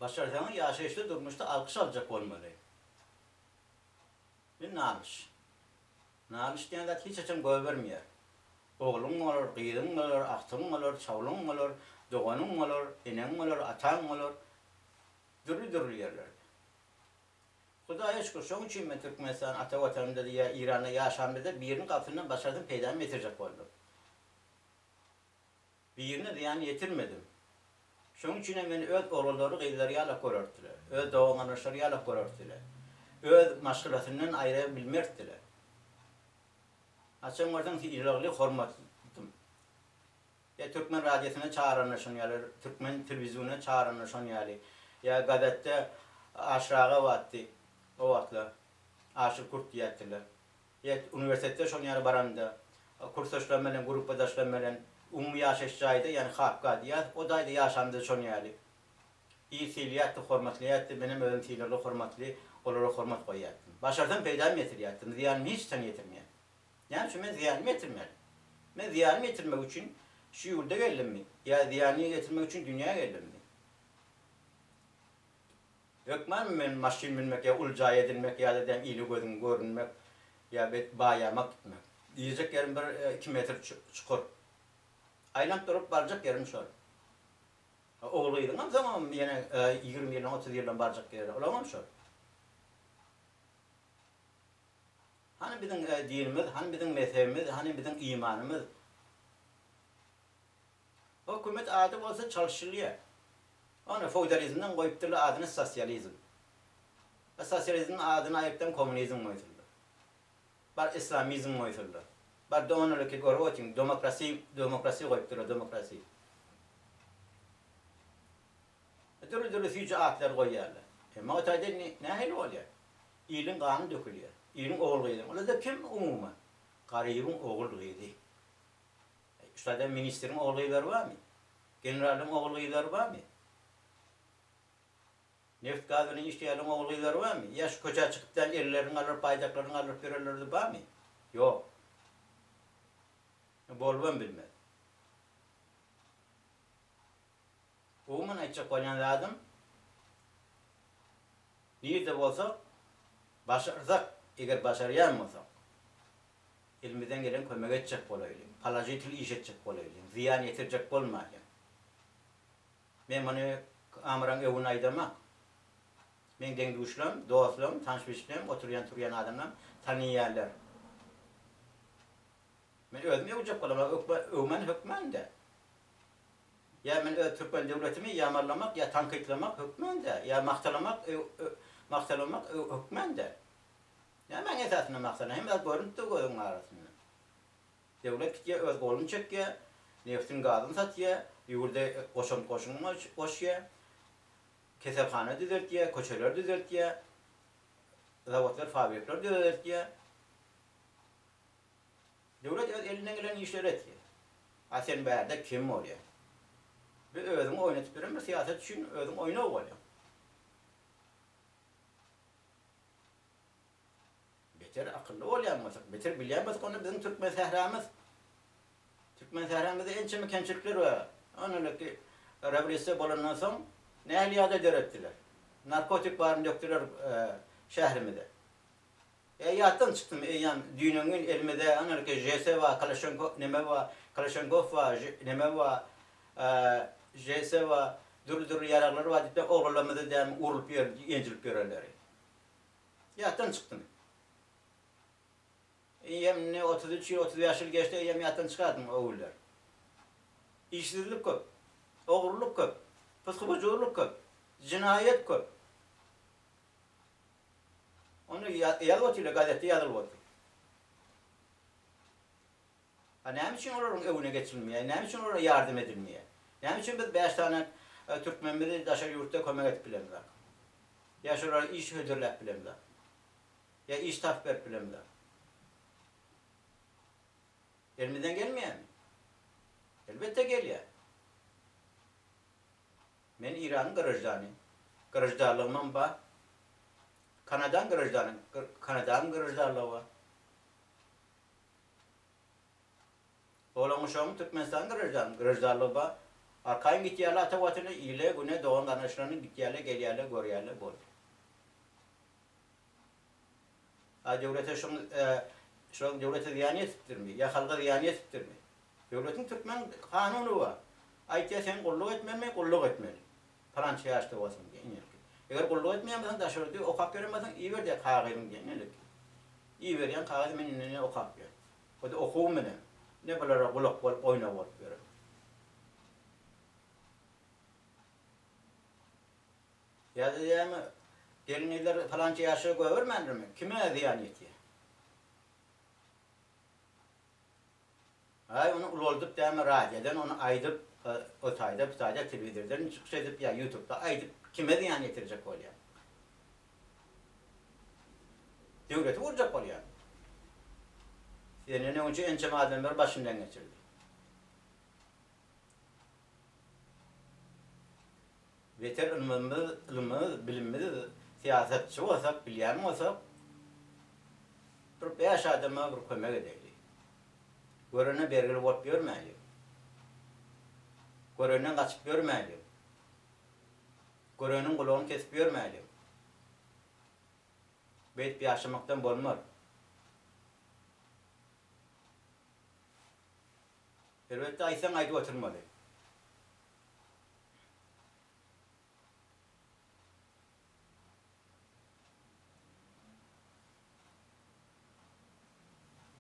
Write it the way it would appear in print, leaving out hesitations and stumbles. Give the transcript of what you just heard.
Başarsaňyz ýaşaýyşda durmuşda alkyş aljak bolmaly. Indi nalyş. Nalyş diýen zat hiç haçan goýbermeýär. Ogluň bolar, gyzyň bolar, agtygyň bolar, çawlyň bolar, doganyň bolar, eneň bolar, ataň bolar. Dürli-dürli ýerlerde. Hudaýa şükür, şoň üçin men Türkmenistan ata watanymda-da ýa Iranda ýaşamda-da biriniň gapysyndan başarsam peýdamy ýetirjek boldum. Birine zyýan ýetirmedim. Şoň üçinem meni öz ogullary, gyzlary ýalak görerdiler. Öz dogan-garyndaşlary ýalak görerdiler. Öz maşgalasyndan aýra bilmerdiler. Haçan görseň sylagly, hormatlydym. Ýa türkmen radiosyna çagyranda şon ýaly, türkmen telewizionuna çagyranda şon ýaly, ýa gazetde Aşyr aga batdy o wagtlar, Aşyr Kürt diýýärdiler. Ýa uniwersitetde şon ýaly baramda, kursdaşlarym bilen, gruppadaşlarym bilen umumy ýaşaýyş jaýda, ýagny hapga diýýäs, o jaýda ýaşamda şon ýaly. Il sylaýardy, hormatlaýardy, menem özüm sylagly, hormatly, olara hormat goýýardym. Başarsam peýdam ýetirýärdim, zyýanymy hiç haçan ýetirmeýärdim. Näme üçin men zyýanymy ýetirmeli? Men zyýanymy ýetirmek üçin şu ýurda geldimmi? Ýa zyýanyny ýetirmek üçin dünýä geldimmi? Hökmanmy men maşyn münmek ýa uly jaý edinmek ýa-da däm ile gözüň görünmek ýa bet baýamak gitmek. Girjek ýerim bir iki metr çukur. Aýlanyp durup barjak ýerim şol. Ogul-gyzyňam soňam ýene 20 ýyldan 30 ýyldan barjak ýeri olaňam şol. Hany biziň dinimiz, hany biziň mezhebimiz, hany biziň imanymyz? Hökümet ady bolsa çalşylýar. Ony feodalizmden goýupdyrlar adyny sosializm. A sosializmiň adyny aýypdan kommunizm goýsuldy. Bar islamizm goýsuldy. Bar donaliki görüp otyň demokrasi demokrasi goýupdyrlar demokrasi. Dürli dürli süýji atlar goýýarlar. Emma o taýda indi nähili bolýar? Iliň gany dökülýär. Iliň ogul-gyzynyň. Olar-da kim umuman? Garybyň ogul-gyzy. Şu taýda ministriň ogul-gyzlary barmy? Generalyň ogul-gyzlary barmy? Neft-gaz bilen işleýänleriň ogul-gyzlary barmy? Ýa şu köçä çykyp däl ellerini galdyryp, baýdaklaryny galdyryp ýörenleri-de barmy? Ýok. Bolubam bilmez. Umuman aýtjak bolýan zadym, nirde bolsak, başarsak, eger başarýan bolsak, Elimizden gelen kömegi etjek bolaýlyň. Položitel iş etjek bolaýlyň. Zyýan ýetirjek bolmalyň. Men muny kameraň öňünde aýdamak. Meň deň-duşlarym, dostlarym, tanyş-bilişlerim, oturýan-turýan adamlarym tanaýarlar. Men özüm öwjek bolamok, öwmen hökman däl. Ýa men öz türkmen döwletimi ýamanlamak ýa tankytlamak hökman däl, ýa magtalamak magtalamak hökman däl. Nämäň esasynda maksada? Hemme zat görnüp dur gözüň arasynda. Döwlet gitýär öz goluny çekýär, nebtiň gazyny satýar, ýurda goşant goşuny goşýar, keselhana düzeltýär, köçeleri düzeltýär, zawodlar, fabrikler düzeltýär. Döwlet öz elinden gelen işleri etýär. A sen bärde kim bolýaň? Bir özüňi oýnatyp ýören bir syýasat üçin özüň oýnag bolýaň. Beter akylly bolýan bolsak, beter bilýän bolsak onda biziň türkmen sähramyz türkmen sähramyzda ençeme kemçilikler bar. Onalaki rewolýusiýa bolandan soň nähili ýagdaý döretdiler. Narkotik baryny dökdüler şährimize. E ýatdan çykdym eýýäm düýnüň gün elimizde onalaki JS bar, Kalaşenko neme bar, Kalaşenkow bar, neme bar, JS bar, dürli-dürli ýaraglar bar diýip oglanlarymyzy dämi urlup ýör, ýenjilip ýörenleri. Ýatdan çykdymy? Eýýäm indi 33 ýyl, 35 ýyl geçdi, eýýäm ýatdan çykardyň o günler. Işsizlik köp, ogurlyk köp, pysky-bujurlyk köp, jenaýat köp. Ony ýazyp otyrlar, gazetde ýazylyp otyr. A näme üçin olaryň öwüne geçilmeýär? Näme üçin olara ýardam edilmeýär? Näme üçin biz bäş sany türkmenimizi daşary ýurtda kömek edip bilemzok? Ýa şolara iş hödürläp bilemzok? Ýa iş tapyp berip bilemzok? Elimizden gelmeýärmi? Elbetde gelýär. Men Iranyň graždany. Graždanlygymam bar. Kanadaň graždany, Kanadaň graždanlygy bar. Oglan uşagyň Türkmenistanyň graždan, graždanlygy bar. Arkaýyn gitýärler ata watana, ile, güne, dogan garyndaşlaryna gitýärler, gelýärler, görýärler, boldy. A döwlete şuň şoň döwlete zyýan ýetipdirmi? Ýa halka zyýan ýetipdirmi? Döwletiň türkmen kanuny bar. Aýtýar sen gulluk etmelimi? Gulluk etmeli. Palança ýaşda bolsaň diýen ýerki. Eger gulluk etmeýän bolsaň daşary ýurda okap ýören bolsaň iber diýýär kagyzyň diýen ýerki. Iberýän kagyzy men indi ne okap ýörün. O-da okuwym bilen. Ne bulara gulak bolup oýnag bolup ýörün. Ýa-da diýýärmi, gelin-gyzlar palança ýaşa goýbermändirmi? Kime zyýan ýetýär? Aý, ony ulaldyp dämi, radiodan ony aýdyp, o taýda, bu taýda telewizordan çykyş edip ýa ýutubda aýdyp kime zyýan ýetirjek bolýar? Döwleti gurjak bolýar. Senden öňçe ençeme adamlar başyndan geçirdi. Beter ylmymyz, ylmymyz, bilimimiz, syýasatçy bolsak, bilýän bolsak, bir bäş adama bir kömek edeli. Görene bergili bolup ýörmäli. Görenden gaçyp ýörmäli. Göreniň gulagyny kesip ýörmäli. Beýdip ýaşamakdan bolmaz. Elbetde aýtsaň aýdyp oturmaly.